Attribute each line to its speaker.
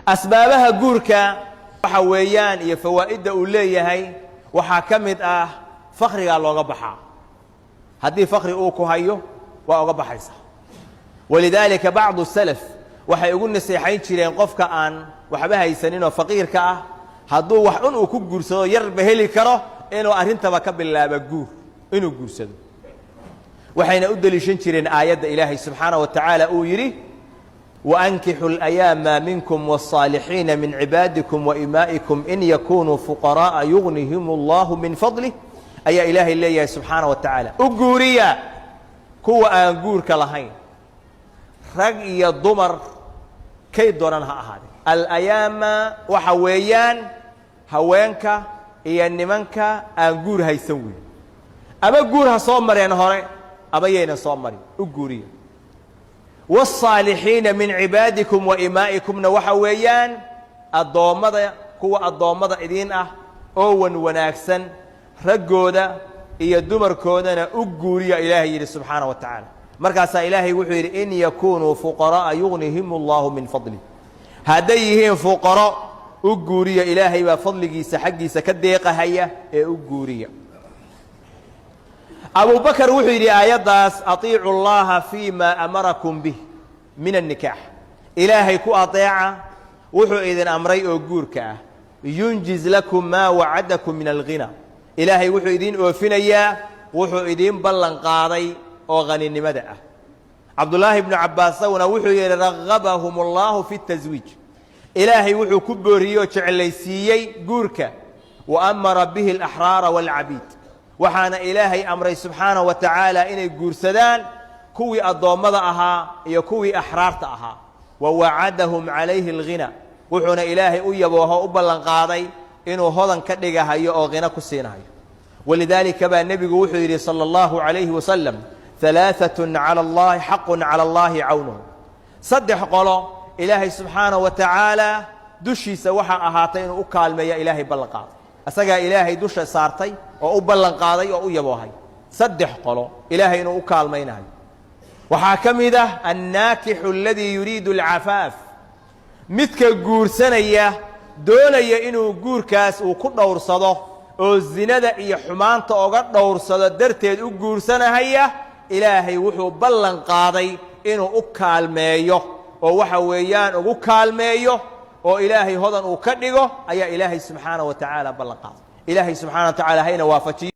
Speaker 1: Asbaabaha guurka waxa weeyaan iyo fawaa'idda uu leeyahay waxaa ka mid ah fakrigaa looga baxaa. Haddii fakri uu ku hayo, waa oga baxaysaa. ولذلك bacdu salaf waxay ugu naseexayn jireen qofka aan waxba haysaninoo faqiirka ah, hadduu wax un uu ku guursado yarba heli karo, inuu arrintaba ka bilaabo guur, inuu guursado. Waxayna u deliishan jireen aayadda Ilaahay subxaanaه wa tacaala uu yidhi: "وأنكحوا الأيامى منكم والصالحين من عبادكم وإمائكم إن يكونوا فقراء يغنهم الله من فضله." Ayaa Ilaahay leeyahay subxaanaه wa tacaala. U guuriya kuwa aan guurka lahayn, rag iyo dumar kay doonaan ha ahaadeen. الأيامى waxa weeyaan haweenka iyo nimanka aan guur haysan weyn, ama guur ha soo mareen hore ama yaynan soo marin, u guuriya. والصالحين من عبادكم وإمائكم na waxa weeyaan addoommada, kuwa addoommada idiin ah oo wan wanaagsan, raggooda iyo dumarkoodana u guuriya, Ilaahay yidhi subxaana wa tacaala. Markaasaa Ilaahay wuxuu yidhi: "إن يكونوا فقراء يغنهم الله من فضله." Hadday yihiin fuqaro, u guuriya, Ilaahay baa fadligiisa xaggiisa ka deeqahaya ee u guuriya. Abu Bakar wuxuu yidhi aayaddaas: "أطيعوا الله فيما أمركم به من النكاح." Ilaahay ku adeeca wuxuu idin amray oo guurka ah. "ينجز لكم ما وعدكم من الغنى." Ilaahay wuxuu idiin oofinayaa wuxuu idiin ballan qaaday oo haninimada ah. Cabdullaahi ibnu Cabbaas isaguna wuxuu yidhi: "رغبهم الله في التزويج." Ilaahay wuxuu ku booriyey oo jeclaysiiyey guurka. "وأمر به الأحرار والعبيد." Waxaana Ilaahay amray subxaanaه wa tacaala inay guursadaan kuwii addoommada ahaa iyo kuwii axraarta ahaa. "ووعدهم عليه الغنى." Wuxuuna Ilaahay u yabooho u ballan qaaday inuu hodan ka dhigahayo oo khino ku siinahayo. ولذلك baa nebigu wuxuu yidhi صلى الله عليه وسلم: ثلاثة على الله حق على الله عونهم. Saddex qolo Ilaahay subxaanaه wa tacaala dushiisa waxaa ahaatay inuu u kaalmeeya Ilaahay ballan qaaday. Asagaa Ilaahay dusha saartay oo u ballan qaaday oo u yaboohay saddex qolo Ilaahay inuu u kaalmaynayo. Waxaa ka mid ah الناكح الذي يريد العفاف, midka guursanaya, doonaya inuu guurkaas uu ku dhowrsado oo zinada iyo xumaanta oga dhowrsado darteed u guursanahaya. Ilaahay wuxuu ballan qaaday inuu u kaalmeeyo oo waxa weeyaan ugu kaalmeeyo oo Ilaahay hodan uu ka dhigo ayaa Ilaahay subxaanaه wa tacaala ballan qaaday. Ilaahay subxana wa tacala hayna waafajiyo.